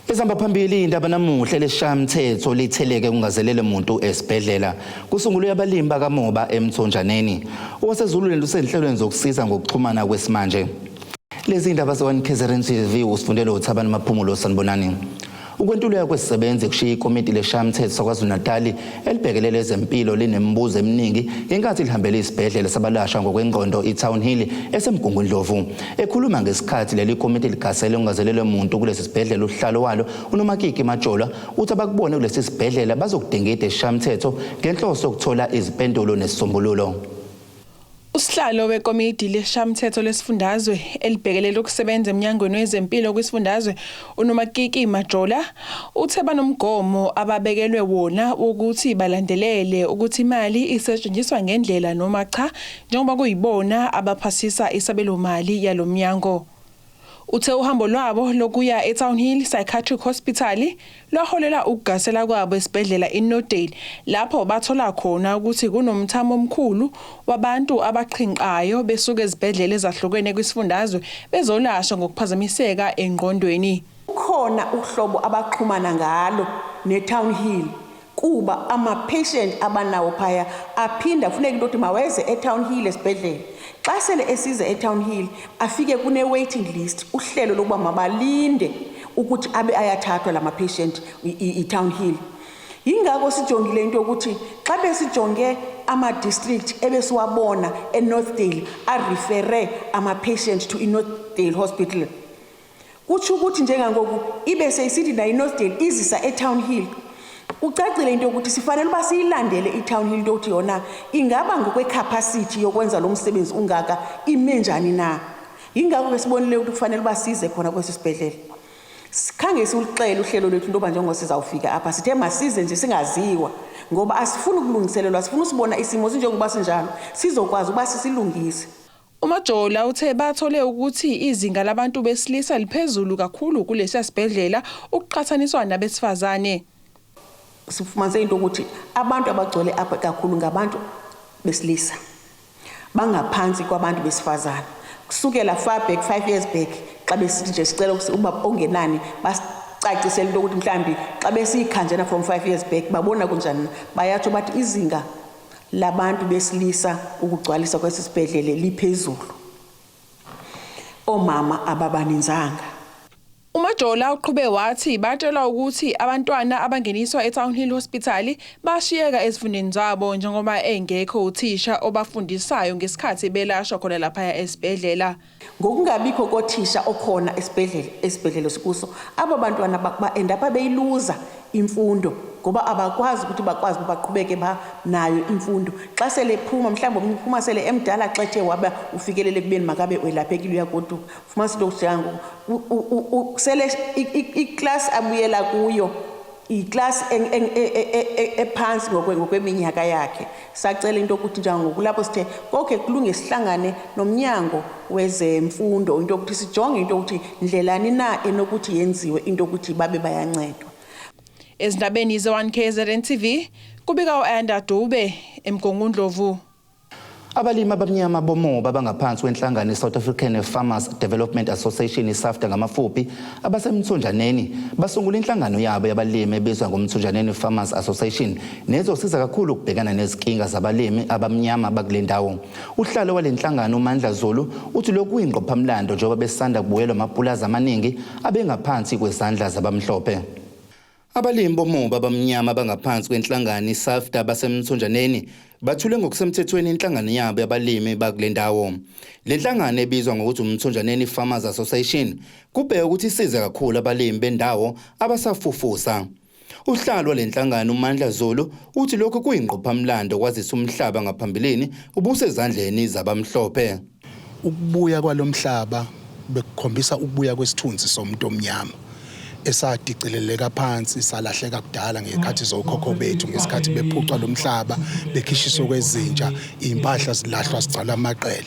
Ezihamba phambili indaba namuhla, lesishayamthetho litheleke kungazelele muntu esibhedlela. Kusungulwe abalimi bakamoba eMthonjaneni. Owasezulwini lusenhlelweni zokusiza ngokuxhumana kwesimanje. Lezi indaba ze-1 KZN TV, usifundele uThabani Maphumulo. Sanibonani. Ukwentuleka kwesisebenzi kushiya ikomiti lesishayamthetho saKwaZulu-Natali elibhekelele ezempilo linemibuzo eminingi ngenkathi lihambele isibhedlela sabalashwa ngokwengqondo i-Town Hill eseMgungundlovu. Ekhuluma ngesikhathi leli komiti ligasele ungazelelwe muntu kulesi sibhedlela, usihlalo walo uNomakiki Majola uthi abakubone kulesi sibhedlela bazokudingida esishayamthetho ngenhloso yokuthola izimpendulo nesisombululo. Usihlalo wekomidi lesishamthetho lesifundazwe elibhekelele ukusebenza eminyangweni wezempilo kwisifundazwe, uNomakiki Majola, uthe banomgomo ababekelwe wona wokuthi balandelele ukuthi imali isetshenziswa ngendlela noma cha, njengoba kuyibona abaphasisa isabelomali yalo mnyango. Uthe uhambo lwabo lokuya eTown Hill Psychiatric Hospital lwaholela ukugasela kwabo esibhedlela iNorthdale, lapho bathola khona ukuthi kunomthamo omkhulu wabantu abaqhinqayo besuka ezibhedlela ezahlukene kwisifundazwe bezolashwa ngokuphazamiseka engqondweni. Kukhona uhlobo abaxhumana ngalo ne-Town Hill, kuba ama-patient abanawo phaya aphinda kufuneka into yokuthi maweze e-Town Hill esibhedlele. Xa sele esiza e-Town Hill, afike kune-waiting list, uhlelo lokuba mabalinde ukuthi abe ayathathwa la ma-patient i-Town Hill. Yingako sijongile into yokuthi xa besijonge ama-district ebesiwabona eNorthdale arefere ama-patient to iNorthdale Hospital, kutsho ukuthi njengangoku ibe seyisithi nayo iNorthdale izisa eTown Hill. Kucacile into yokuthi sifanele uba siyilandele iTown Hill, into yokuthi yona ingaba ngokwe-capacity yokwenza lo msebenzi ungaka ime njani na. Yingako ke sibonile ukuthi kufanele uba size khona kwesi sibhedlele. Khange siluxele uhlelo lwethu into yoba njengoba sizawufika apha, sithe masize nje singaziwa, ngoba asifuni ukulungiselelwa, sifuna usibona isimo sinjengokuba sinjalo, sizokwazi uba sisilungise. UMajola uthe bathole ukuthi izinga labantu besilisa liphezulu kakhulu kulesiya sibhedlela ukuqhathaniswa nabesifazane. Sifumanise into yokuthi abantu abagcwele apha kakhulu ngabantu besilisa, bangaphansi kwabantu besifazane. Kusukela far back, 5 years back, xa besithi nje sicela uba ongenani basicacisele into yokuthi mhlawumbi xa besiyikhanjena from 5 years back babona kunjani na, bayatsho bathi izinga labantu besilisa ukugcwalisa kwesi sibhedlele liphezulu, oomama ababaninzanga. UMajola uqhube wathi batshelwa ukuthi abantwana abangeniswa eTown Hill Hospital bashiyeka ezifundeni zabo, njengoba engekho uthisha obafundisayo ngesikhathi belashwa khona laphaya esibhedlela. Ngokungabikho kothisha okhona esibhedlele sikuso, abo bantwana ba-endapha beyiluza imfundo, ngoba abakwazi ukuthi bakwazi uba baqhubeke banayo imfundo. Xa sele phuma, mhlawumbi omnye uphuma sele emdala, xa ethe waba ufikelele ekubeni makabe welaphekile, uyagoduka, fumanisa into yokuthi ngoku sele iklasi abuyela kuyo yiklasi ephantsi ngokweminyaka yakhe. Sacela into yokuthi njengangoku lapho sithe kokhe kulunge sihlangane nomnyango wezemfundo, into yokuthi sijonge into yokuthi ndlelani na enokuthi yenziwe into yokuthi babe bayancedwa. Ezindabeni ze-1 KZN TV, kubika u-Anda Dube eMgungundlovu. Abalimi abamnyama bomoba abangaphansi kwenhlangano i-South African Farmers Development Association, iSAFDA ngamafuphi, abaseMthonjaneni basungula inhlangano yabo yabalimi ebizwa ngoMthonjaneni Farmers Association, nezosiza kakhulu ukubhekana nezinkinga zabalimi abamnyama bakule ndawo. Usihlalo wale nhlangano uMandla Zulu uthi lokhu kuyingqophamlando, njengoba besanda kubuyelwa amapulazi amaningi abengaphansi kwezandla zabamhlophe. Abalimi bomoba abamnyama abangaphansi kwenhlangano iSAFDA baseMthonjaneni bathule ngokusemthethweni inhlangano yabo yabalimi bakule ndawo. Le nhlangano ebizwa ngokuthi uMthonjaneni Farmers Association kubheke ukuthi isize kakhulu abalimi bendawo abasafufusa. Usihlalo wale nhlangano uMandla Zulu uthi lokhu kuyingqophamlando, kwazisa umhlaba ngaphambilini ubusezandleni zabamhlophe. Ukubuya kwalomhlaba bekukhombisa ukubuya kwesithunzi somuntu omnyama esadicileleka phansi, salahleka kudala ngezikhathi zokhokho bethu, ngesikhathi bephucwa lo mhlaba, bekhishiswa kwezinja, iy'mpahla zilahlwa zigcwala amaqele.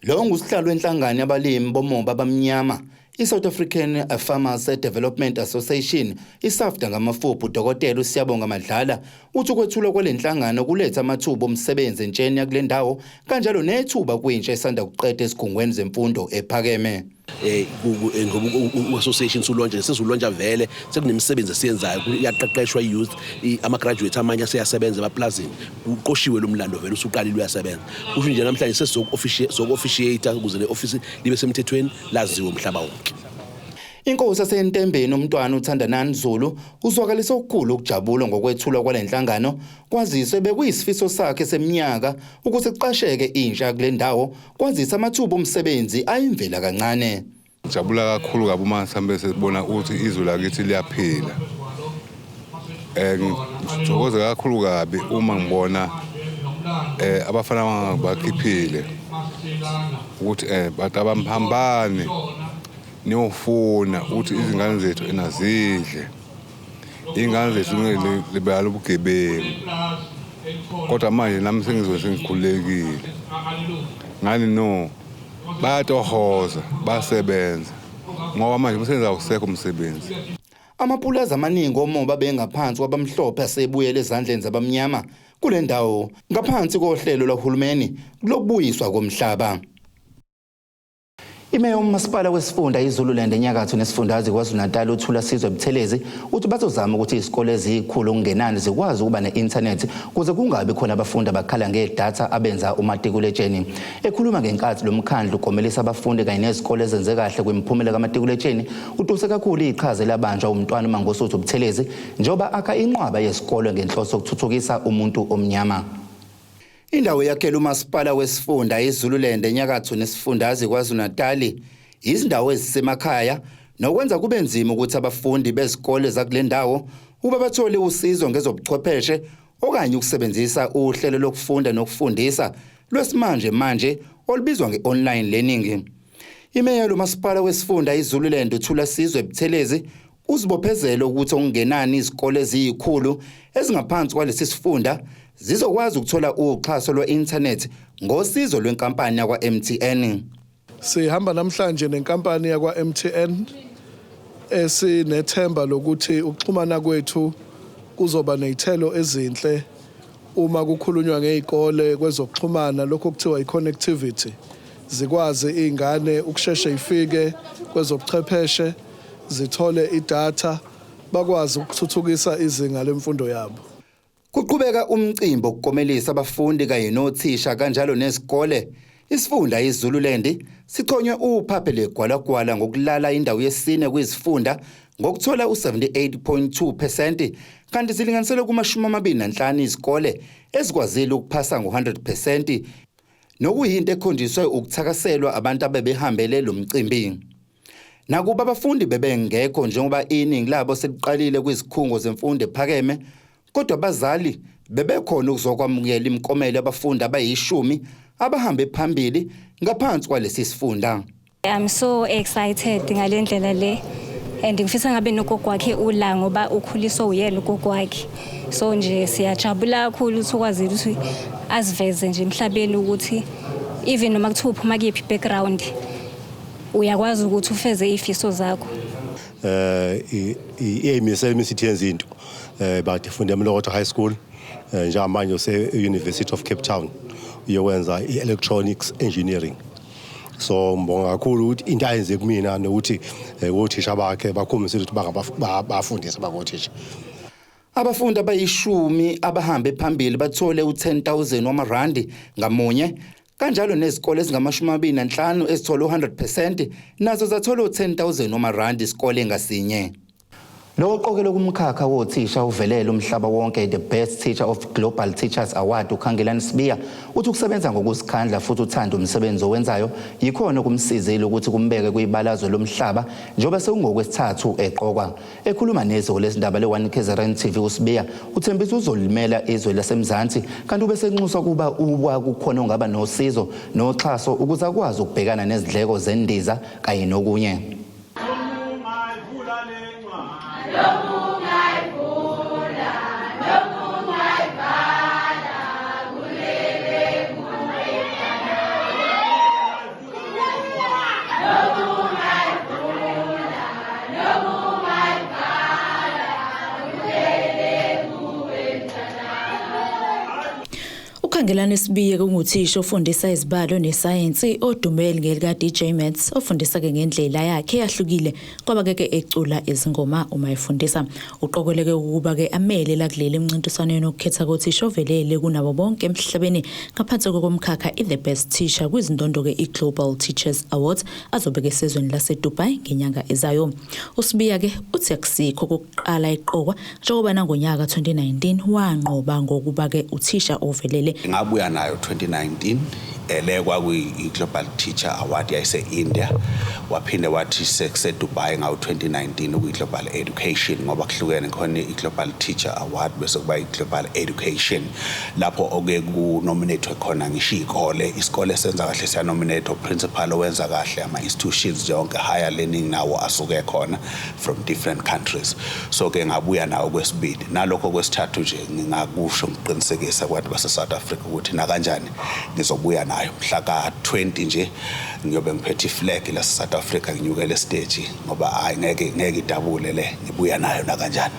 Lo ngusihlalo wenhlangano yabalimi bomoba abamnyama i-South African Farmers Development Association, iSAFDA ngamafuphi, uDokotela uSiyabonga Madlala uthi ukwethulwa kwale nhlangano kuletha amathuba omsebenzi entsheni yakule ndawo, kanjalo nethuba kwintsha esanda kuqeda ezigungweni zemfundo ephakeme. Ngoba u-association sulontsha, sesulontsha vele, sekunemisebenzi esiyenzayo, iyaqeqeshwa i-youth, ama-graduate amanye aseyasebenza emaplazini, uqoshiwe lo mlando vele usuqalile uyasebenza. Kusho nje namhlanje sesizoku-officiate ukuze le office libe semthethweni, laziwe umhlaba wonke. Inkosi yaseNtembeni umntwana uThandanani Zulu uzwakalisa okukhulu ukujabula ngokwethulwa kwale nhlangano, kwaziswe bekuyisifiso sakhe seminyaka ukuthi kuqasheke intsha kule ndawo, kwazise amathuba omsebenzi ayimvela kancane. Ngijabula kakhulu kabi uma sihambe sesibona ukuthi izwe lakithi liyaphila. Ngithokoza kakhulu kabi uma ngibona abafana bakhiphile ukuthi bantu abamhambane niyofuna ukuthi izingane zethu enazidle. Iy'ngane zethu ngeke libala ubugebengu. Kodwa manje nami sengizwe sengikhululekile. Ngani no bayatohoza, basebenza. Ngoba manje umsebenzi awusekho umsebenzi. Amapulazi amaningi omoba bengaphansi kwabamhlophe asebuyele ezandleni zabamnyama kule ndawo ngaphansi kohlelo lwahulumeni lokubuyiswa komhlaba. Imeya umasipala wesifunda iZululand enyakatho nesifundazwe KwaZulu-Natal uThulasizwe Buthelezi uthi bazozama ukuthi izikole eziyikhulu okungenani zikwazi ukuba ne-inthanethi kuze kungabi khona abafundi abakhala ngedatha abenza umatikuletsheni. Ekhuluma ngenkathi lo mkhandlu ukomelisa abafundi kanye nezikole ezenze kahle kwimiphumela kamatikuletsheni, utuse kakhulu iqhaza elabanjwa umntwana uMangosuthu Buthelezi njengoba akha inqwaba yesikole ngenhloso yokuthuthukisa umuntu omnyama. Indawo yakhela umasipala wesifunda iZululand enyakatho nesifundazwe KwaZulu-Natal izindawo ezisemakhaya nokwenza kube nzima ukuthi abafundi bezikole zakule ndawo ukuba bathole usizo ngezobuchwepheshe okanye ukusebenzisa uhlelo lokufunda nokufundisa lwesimanje manje olubizwa nge-online learning. Imeya lomasipala wesifunda iZululand uThulasizwe Buthelezi uzibophezele ukuthi okungenani izikole eziyikhulu ezingaphansi kwalesi sifunda zizokwazi ukuthola uxhaso lwe-inthanethi ngosizo lwenkampani yakwa-MTN. Sihamba namhlanje nenkampani yakwa-MTN esinethemba lokuthi ukuxhumana kwethu kuzoba nezithelo ezinhle uma kukhulunywa ngezikole kwezokuxhumana, lokho kuthiwa i-connectivity, zikwazi izingane ukusheshe ifike kwezobuchwepheshe, zithole idatha, bakwazi ukuthuthukisa izinga lemfundo yabo. Kuqhubeka umcimbi wokukomelisa abafundi kanye nothisha kanjalo nezikole. Isifunda iZululand sichonywe uphaphe legwalagwala ngokulala indawo yesine kwizifunda ngokuthola u-78.2%, kanti zilinganiselwe kuma-25 izikole ezikwazile ukuphasa ngo-100%, nokuyinto ekhonjiswe ukuthakaselwa abantu abebehambele lo mcimbi. Nakuba abafundi bebengekho njengoba iningi labo seliqalile kwizikhungo zemfundo ephakeme, kodwa abazali bebekhona ukuzokwamukela imiklomelo yabafundi abayishumi abahambe phambili ngaphansi kwalesi sifunda. I'm so excited ngale ndlela le and ngifisa ngabe nogogo wakhe ula ngoba ukhuliswa uyena ugogo wakhe, so nje siyajabula kakhulu ukuthi ukwazile ukuthi aziveze nje emhlabeni ukuthi even noma kuthiwa uphuma kuyiphi background, uyakwazi ukuthi ufeze izifiso zakho. Iyayimisela imisithi yenza into but ifunda eMolokoto High School, njengamanje use University of Cape Town uyokwenza i-electronics engineering. So ngibonga kakhulu ukuthi into ayenze kumina nokuthi othisha bakhe bakhombisile ukuthi bangabafundisi bakothisha. Abafundi abayishumi abahambe phambili bathole u-10,000 wamarandi ngamunye, kanjalo nezikole ezingama-25 ezithole u-100% nazo zathola u-10,000 wamarandi isikole ngasinye. Lo oqokelwe kumkhakha wothisha uvelele umhlaba wonke, the Best Teacher of Global Teachers Award, uKhangelani Sibiya, uthi ukusebenza ngokuzikhandla futhi uthanda umsebenzi owenzayo yikhona okumsizile ukuthi kumbeke kwibalazwe lomhlaba njengoba sekungokwesithathu eqokwa. Ekhuluma neziko lezindaba le-1 KZN TV, uSibiya uthembisa uzolimela izwe laseMzansi, kanti ube senxusa kuba uba kukhona ongaba nosizo noxhaso ukuze akwazi ukubhekana nezindleko zendiza kanye nokunye. UKhangelani Sibiye kunguthisha ofundisa izibalo nesayensi odumele ngelika DJ Maths, ofundisa ke ngendlela yakhe yahlukile kwaba ke ecula izingoma uma efundisa. Uqokeleke ukuba ke amele la kuleli emncintiswaneni okukhetha kothisha ovelele kunabo bonke emhlabeni ngaphansi komkhakha i-The Best Teacher kwizindondo ke i-Global Teachers Awards azobe ke sezweni lase-Dubai ngenyanga ezayo. USibiya ke uthi akusikho kokuqala eqokwa, njengoba nangonyaka 2019 wanqoba ngokuba ke uthisha ovelele. Ngabuya nayo 2019 ele kwakuyi-Global Teacher Award yayise-India, waphinde wathi sekuse-Dubai ngawo-2019 ukuyi-Global Education, ngoba kuhlukene khona i-Global Teacher Award bese kuba i-Global Education, lapho oke ku-nominate khona ngisho iy'kole, isikole esenza kahle siya-nominate, principal owenza kahle, ama-institutions yonke higher learning nawo asuke khona from different countries. So ke ngabuya nawo kwesibili, nalokho kwesithathu nje ngingakusho ngiqinisekisa kwabantu base-South Africa ukuthi nakanjani ngizobuya nayo mhla ka-20 nje, ngiyobe ngiphethe i-flag lase-South Africa, nginyukele e-stage, ngoba hayi, ngeke ngeke idabule le, ngibuya nayo nakanjani.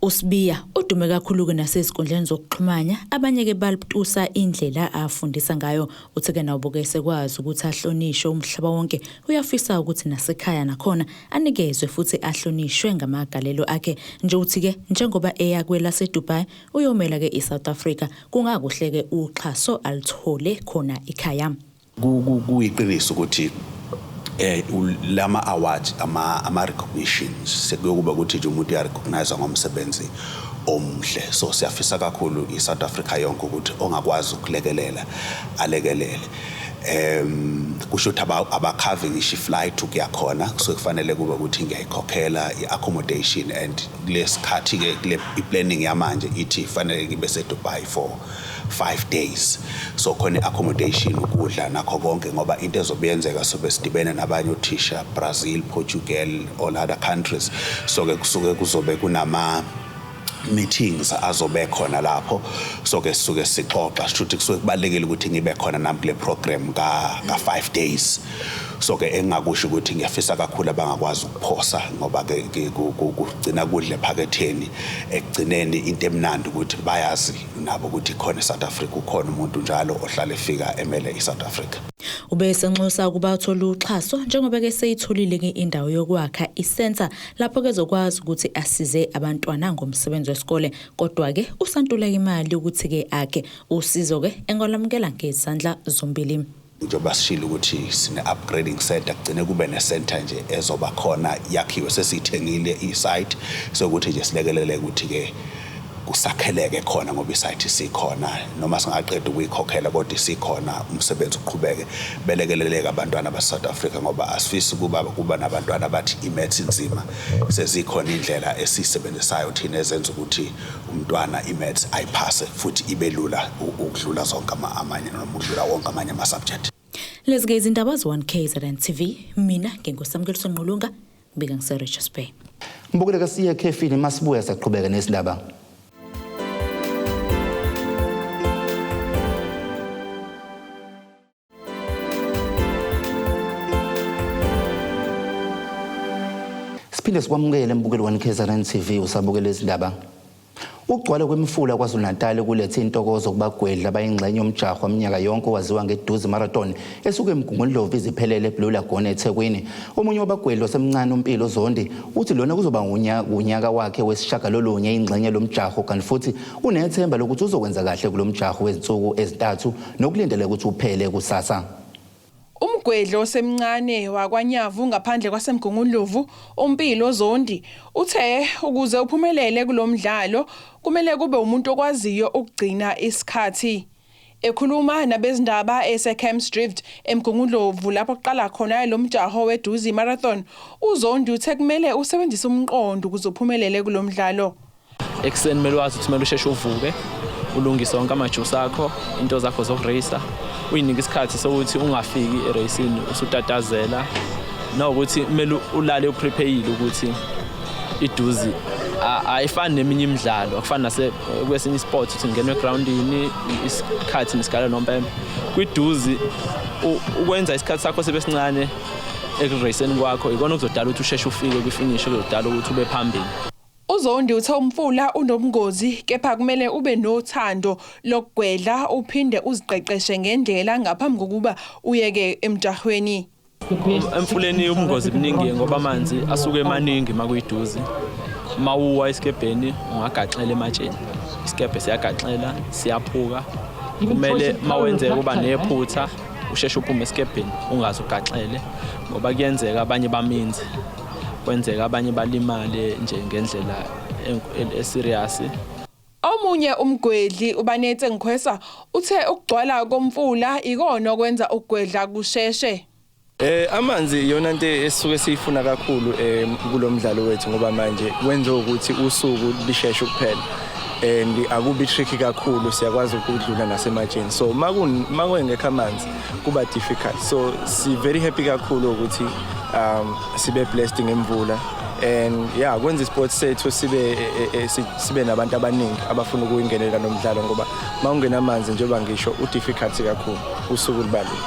USibiya udume kakhulu ke nasezinkundleni zokuxhumana, abanye ke balitusa indlela afundisa ngayo. Uthi ke nabo ke sekwazi ukuthi ahlonishwe umhlaba wonke, uyafisa ukuthi nasekhaya nakhona anikezwe futhi ahlonishwe ngamagalelo akhe nje. Uthi ke njengoba eya kwelase Dubai uyomela ke iSouth Africa, kungakuhle ke uxhaso alithole khona ekhaya. Kuyiqiniso ukuthi lama awards, ama recognitions, sekuyokuba ukuthi nje umuntu uya-recognize ngomsebenzi omuhle. So siyafisa kakhulu iSouth Africa yonke ukuthi ongakwazi ukulekelela alekelele. Kusho ukuthi aba-cover ngisho i-flight ukuya khona, kusuke kufanele kube ukuthi ngiyayikhokhela i-accommodation, and kulesikhathi ke kule i-planning yamanje ithi fanele ngibe se-Dubai for 5 days, so khona i-accommodation, ukudla nakho konke, ngoba into ezobe yenzeka sobe sidibene nabanye othisha, Brazil, Portugal, all other countries. So ke kusuke kuzobe kunama meetings azobe khona lapho, so ke sisuke sixoxa, shuthi kusuke kubalekile ukuthi ngibe khona nami kule program ka 5 days. So ke engakusho ukuthi ngiyafisa kakhulu abangakwazi ukuphosa, ngoba ke kugcina kudle ephaketheni ekugcineni. Into emnandi ukuthi bayazi nabo ukuthi khona eSouth Africa ukhona umuntu njalo ohlala efika emele iSouth Africa. Ube esenxusa ukuba athole uxhaso njengoba ke seyitholile ke indawo yokwakha i-centre lapho kezokwazi ukuthi asize abantwana ngomsebenzi wesikole, kodwa ke usantula imali ukuthi ke akhe. Usizo ke engolamukela ngezandla zombili. Njengoba sishilo ukuthi sine upgrading center, kugcine kube ne center nje ezoba khona yakhiwe, sesiyithengile i-site, sokuthi nje silekelele ukuthi ke kusakheleke khona, ngoba i-site isikhona, noma singaqeda ukuyikhokhela kodwa isikhona, umsebenzi uqhubeke, belekeleleke abantwana base-South Africa, ngoba asifisi kuba nabantwana abathi i-maths inzima. Sezikhona indlela esiyisebenzisayo thina ezenza ukuthi umntwana i-maths ayiphase futhi ibe lula ukudlula zonke amanye noma ukudlula wonke amanye ama-subject. Lezi ke izindaba ze-1 KZN TV, mina nginguSamukeliso Nqulunga, ngibika ngise-Richards Bay. Mbukele ke, siye ekhefini, masibuya siyaqhubeka nesidaba. Siphinde sikwamukele mbukeli 1 KZN TV, usabukela izindaba. Ukugcwala kwemifula KwaZulu-Natal kulethe intokozo kubagwedla abayingxenye yomjaho waminyaka yonke owaziwa ngeDuzi Marathon esuke eMgungundlovu iziphelele eBlue Lagoon eThekwini. Omunye wabagwedli osemncane, uMpilo Zondi, uthi lona kuzoba unyaka wakhe wesishiyagalolunye ingxenye lomjaho, kanti futhi unethemba lokuthi uzokwenza kahle kulo mjaho wezinsuku ezintathu nokulindeleke ukuthi uphele kusasa. Umgwedlo osemncane wakwaNyavu ngaphandle kwaseMgungundlovu, uMpilo Zondi, uthe ukuze uphumelele kulomdlalo kumele kube umuntu okwaziyo ukugcina isikhathi. Ekhuluma nabezindaba eseCamps Drift eMgungundlovu lapho kuqala khona lo mjaho weDuzi Marathon, uZondi uthe kumele usebenzise umqondo ukuze uphumelele kulomdlalo. Ekuseni kumele wazi ukuthi kumele usheshe uvuke, ulungise wonke amajusi akho, into zakho zokureyisa, uyinike isikhathi sokuthi ungafiki ereyisini usutatazela, nokuthi kumele ulale u-prepare-ile ukuthi iduzi ayifani neminye imidlalo, akufani nase kwesinye i-sport ukuthi ngenwe egrawundini isikhathi nesigalo nompempe. Kwiduzi ukwenza isikhathi sakho sibe sincane ekureyiseni kwakho ikona okuzodala ukuthi usheshe ufike kwi-finish, okuzodala ukuthi ube phambili. UZondi uthe umfula unobungozi kepha kumele ube nothando lokugwedla uphinde uziqeqeshe ngendlela ngaphambi kokuba uyeke emjahweni. Emfuleni ubungozi buningi ngoba amanzi asuke emaningi makuyiduze. Mawuwa esikebheni ungagaxela ematsheni. Isikebhe siyagaxela, siyaphuka. Kumele mawenzeka kuba nephutha usheshe uphume esikebheni ungaze ugaxele ngoba kuyenzeka abanye baminze. Kwenzeka abanye balimale nje ngendlela eserious. Omunye umgwedli uBanetse Nkhwesa uthe ukugcwala komfula ikona okwenza ukugwedla kusheshe. Amanzi iyona nto esisuke siyifuna kakhulu kulomdlalo wethu ngoba manje kwenza ukuthi usuku lisheshe ukuphela and akubi tricky kakhulu, siyakwazi ukudlula nasematsheni. So makungekho amanzi kuba difficult, so si very happy kakhulu ukuthi sibe blessed ngemvula and yeah, kwenza isport sethu sibe nabantu abaningi abafuna ukuyingenela nomdlalo ngoba mawungena amanzi, njengoba ngisho, u-difficult kakhulu, usuku lubalule.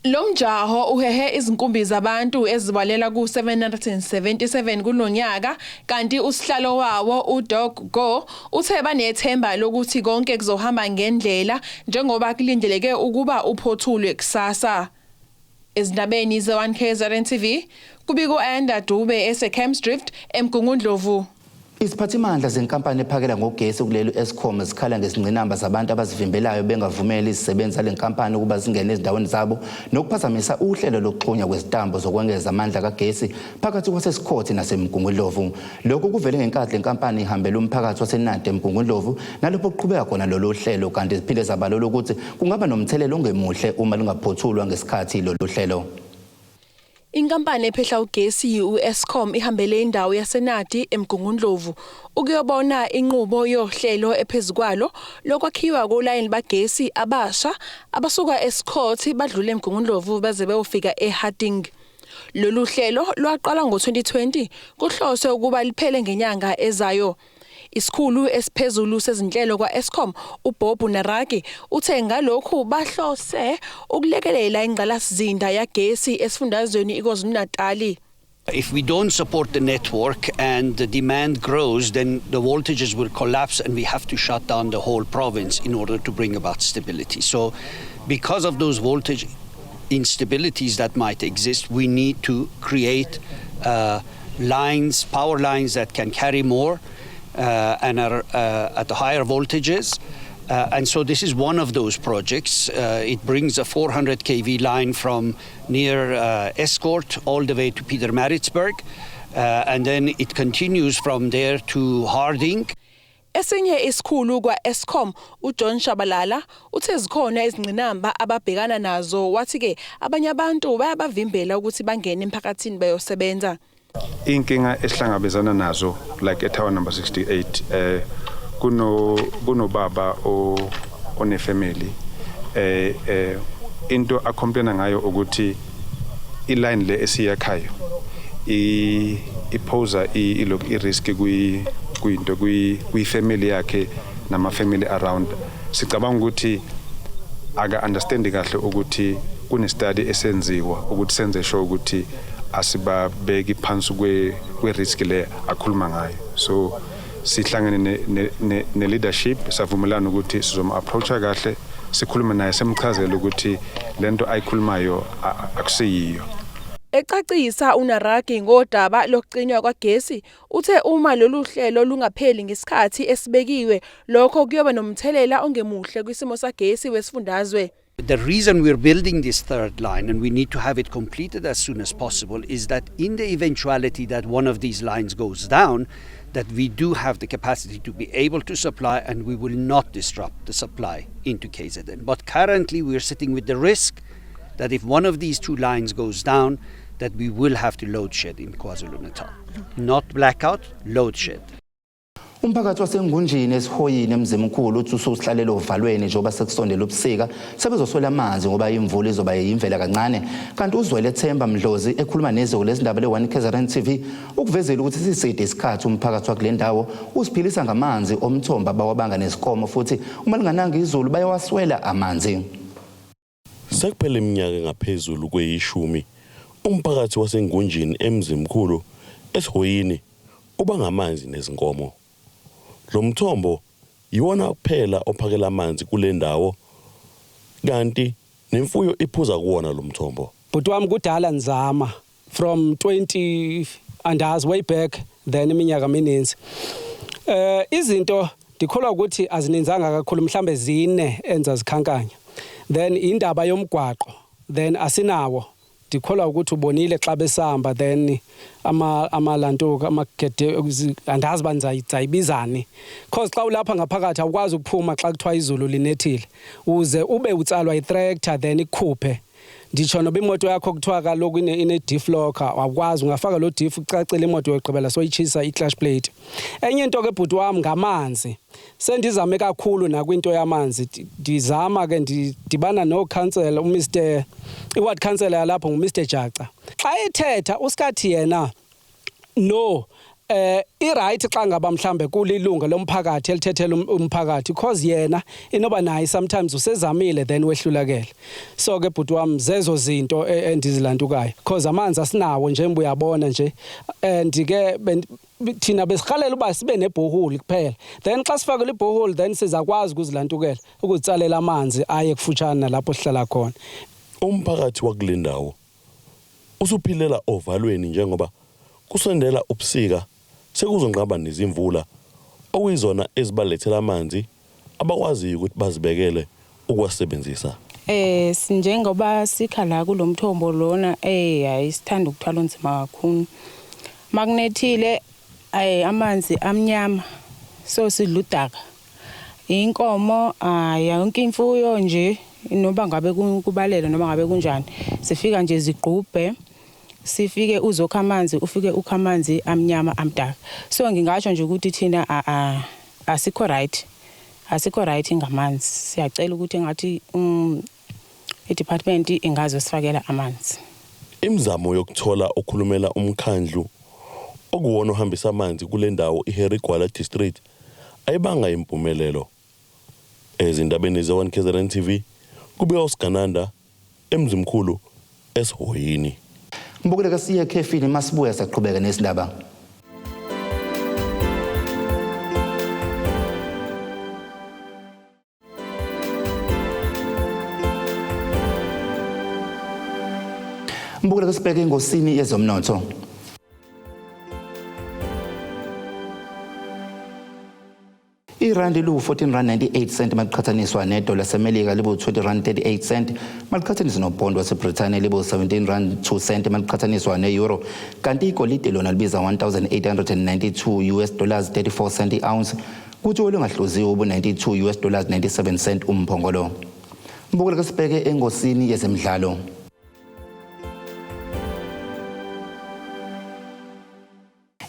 Lo mjaho uhehe izinkumbi zabantu ezibalela ku-777 kulonyaka, kanti usihlalo wawo uDog Go uthe banethemba lokuthi konke kuzohamba ngendlela njengoba kulindeleke ukuba uphothulwe kusasa. Ezindabeni ze-1 KZN TV, kubiko Anda Dube ese-Camps Drift eMgungundlovu. Iziphathimandla zenkampani ephakela ngogesi kuleli Eskom zikhala ngezingqinamba zabantu abazivimbelayo bengavumeli izisebenzi zale nkampani ukuba zingene ezindaweni zabo nokuphazamisa uhlelo lokuxhunywa kwezitambo zokwengeza amandla kagesi phakathi kwaseSikhothi naseMgungundlovu. Lokhu kuvele ngenkathi le nkampani ihambela umphakathi waseNadi eMgungundlovu nalapho kuqhubeka khona lolu hlelo, kanti ziphinde zabalula ukuthi kungaba nomthelela ongemuhle uma lungaphothulwa ngesikhathi lolu hlelo. Inkampani ephehla ugesi u-Eskom ihambele indawo yaseNadi eMgungundlovu ukuyobona inqubo yohlelo ephezukwalo lokwakhiwa kolayini bagesi abasha abasuka eSikhothi badlule eMgungundlovu baze bayofika eHarding. Lolu hlelo lwaqala ngo-2020, kuhloswe ukuba liphele ngenyanga ezayo. Isikhulu esiphezulu sezinhlelo kwa-Eskom uBob Naraki uthe ngalokhu bahlose ukulekelela ingqalasizinda yagesi esifundazweni iKwaZulu-Natali. If we don't support the network and the demand grows, then the voltages will collapse and we have to shut down the whole province in order to bring about stability. So, because of those voltage instabilities that might exist, we need to create lines, power lines that can carry more and are at the higher voltages. And so this is one of those projects. It brings a 400 kV line from near Estcourt all the way to Pietermaritzburg. And then it continues from there to Harding. Esinye isikhulu kwa-Eskom uJohn Shabalala uthe zikhona izingqinamba ababhekana nazo, wathi ke abanye abantu bayabavimbela ukuthi bangene emphakathini bayosebenza. Inkinga esihlangabezana nazo, like e-tower number 68, kunobaba o one family, into acomplaina ngayo ukuthi iline le esiyakhayo i iposa ilokhu i-risk kwi kwinto kwi family yakhe nama family around. Sicabanga ukuthi aka understand kahle ukuthi kune study esenziwa ukuthi senze sure ukuthi asibabeki phansi kwe risk le akhuluma ngayo. So sihlangene ne leadership, savumelana ukuthi sizom approacha kahle, sikhulume naye, semchazele ukuthi lento ayikhulumayo akusiyiyo. Ecacisa uNaragi ngodaba lokucinywa kwagesi, uthe uma lolu hlelo lungapheli ngesikhathi esibekiwe, lokho kuyoba nomthelela ongemuhle kwisimo sagesi wesifundazwe. The reason we're building this third line and we need to have it completed as soon as possible is that in the eventuality that one of these lines goes down, that we do have the capacity to be able to supply and we will not disrupt the supply into KZN. But currently we're sitting with the risk that if one of these two lines goes down, that we will have to load shed in KwaZulu-Natal. Not blackout, load shed. Umphakathi waseNgunjini esihoyini eMzimkhulu uthi usuhlalele ovalweni njengoba sekusondela ubusika, sebezoswela amanzi ngoba imvula izoba yimvela kancane. Kanti uZwele Themba Mdlozi ekhuluma neziko lezindaba le-1 KZN TV ukuvezela ukuthi siside isikhathi umphakathi wakule ndawo usiphilisa ngamanzi omthombo abawabanga nezikomo, futhi uma lingananga izulu bayawaswela amanzi. Sekuphele iminyaka engaphezulu kweyishumi umphakathi waseNgunjini eMzimkhulu esihoyini Ubangamanzi nezinkomo. Lo mthombo yiwona kuphela ophakela amanzi kule ndawo kanti nemfuyo iphuza kuwona lo mthombo. Bhuti wami, kudala nizama from 20 andazi way back then, iminyaka mininzi. Izinto ndikholwa ukuthi azininzanga kakhulu, mhlambe zine enza zikhankanya. Then indaba yomgwaqo, then asinawo. Ndikholwa ukuthi ubonile xa besihamba, then amalantuka amagede, andazi uba ndizayibizani, cause xa ulapha ngaphakathi awukwazi ukuphuma xa kuthiwa izulu linethile, uze ube utsalwa yitractor then ikukhuphe. Nditsho noba imoto yakho kuthiwa kaloku ine-diff locker, awukwazi ungafaka loo diff, ucacile imoto yogqibela soyitshisa i-clutch plate. Enye into ke, bhuti wam, ngamanzi. Sendizame kakhulu nakwinto yamanzi, ndizama ke ndidibana nokhansela uMr, iward councillor yalapho nguMr Jaca. Xa ethetha usikathi yena no, i-right xa ngaba mhlambe kulilunga lomphakathi elithethela umphakathi, cause yena inoba naye sometimes usezamile then wehlulakele. So ke bhuti wami, zezo zinto endizilantukayo, cause amanzi asinawo njengoba uyabona nje. And ke thina besihalela uba sibe neborehole kuphela, then xa sifakele iborehole then sizakwazi ukuzilantukela, ukuzitsalela amanzi aye kufutshane nalapho sihlala khona. Umphakathi wakule ndawo usuphilela ovalweni njengoba kusondela ubusika, sekuzonqaba nezimvula okuyizona ezibalethela amanzi abakwaziyo ukuthi bazibekele ukuwasebenzisa. Njengoba sikha la kulomthombo lona, hayi, sithanda ukuthwala unzima kakhulu. Makunethile amanzi amnyama, so sidla udaka. Inkomo, hayi, yonke imfuyo nje, noma ngabe kubalele noma ngabe kunjani, sifika nje zigqubhe, sifike uzokha amanzi, ufike ukha amanzi amnyama amdaka. So ngingasho nje ukuthi thina asikho right. Asikho right ngamanzi. Siyacela ukuthi ngathi i-department ingazosifakela amanzi. Imizamo yokuthola okhulumela umkhandlu okuwona ohambisa amanzi kule ndawo, iHarry Gwala District, ayibanga impumelelo. Ezindabeni ze-1 KZN TV, kubika uSigananda eMzimkhulu esihoyini. Mbukele, siye ekhefini, masibuya saqhubeka nesindaba. Mbukele, sibheke engosini yezomnotho. Irandi liwu-14 rand 98 cent maliqhathaniswa nedola semelika, libu-20 rand 38 cent maliqhathaniswa nopondo waseBrithani, libu-17 rand 2 cent maliqhathaniswa ne-euro, kanti igolide lona libiza 1892 US dollars 34 cent i-ounce, kuthi olungahluziwe ubu-92 US dollars 97 cent umphongolo. Mbukele, sibheke engosini yezemidlalo.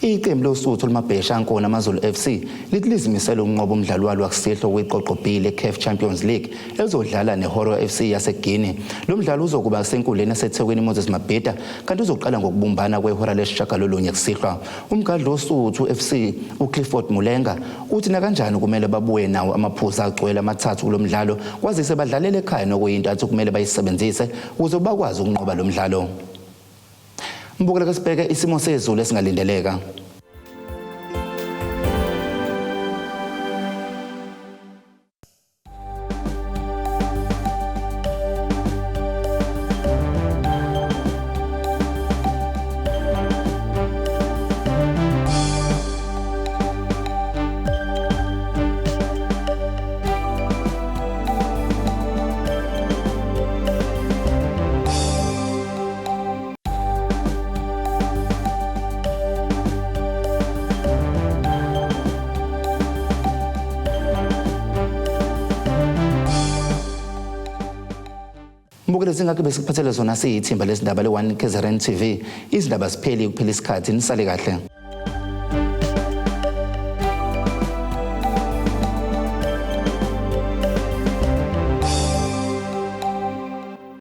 Iqembu losuthu limabhesha ankona AmaZulu FC lithi lizimisele ukunqoba umdlalo walo wakusihlwa kwiqoqo B le-CAF Champions League elizodlala neHoroya FC yaseGuinea. Lo mdlalo uzokuba senkundleni yaseThekwini Moses Mabhida, kanti uzoqala ngokubumbana kwehora 9:30 kusihlwa. Umgadli wosuthu FC uClifford Mulenga uthi nakanjani kumele babuye nawo amaphuzu agcwele amathathu kulo mdlalo, kwazise badlalela ekhaya, nokuyinto athi kumele bayisebenzise ukuze bakwazi ukunqoba lo mdlalo. Mbukele, sibheke isimo sezulu esingalindeleka. Mbukele, zingakho besikuphathele zona siyithimba lezindaba le-1 KZN TV. Izindaba zipheli kuphela isikhathi, nisale kahle.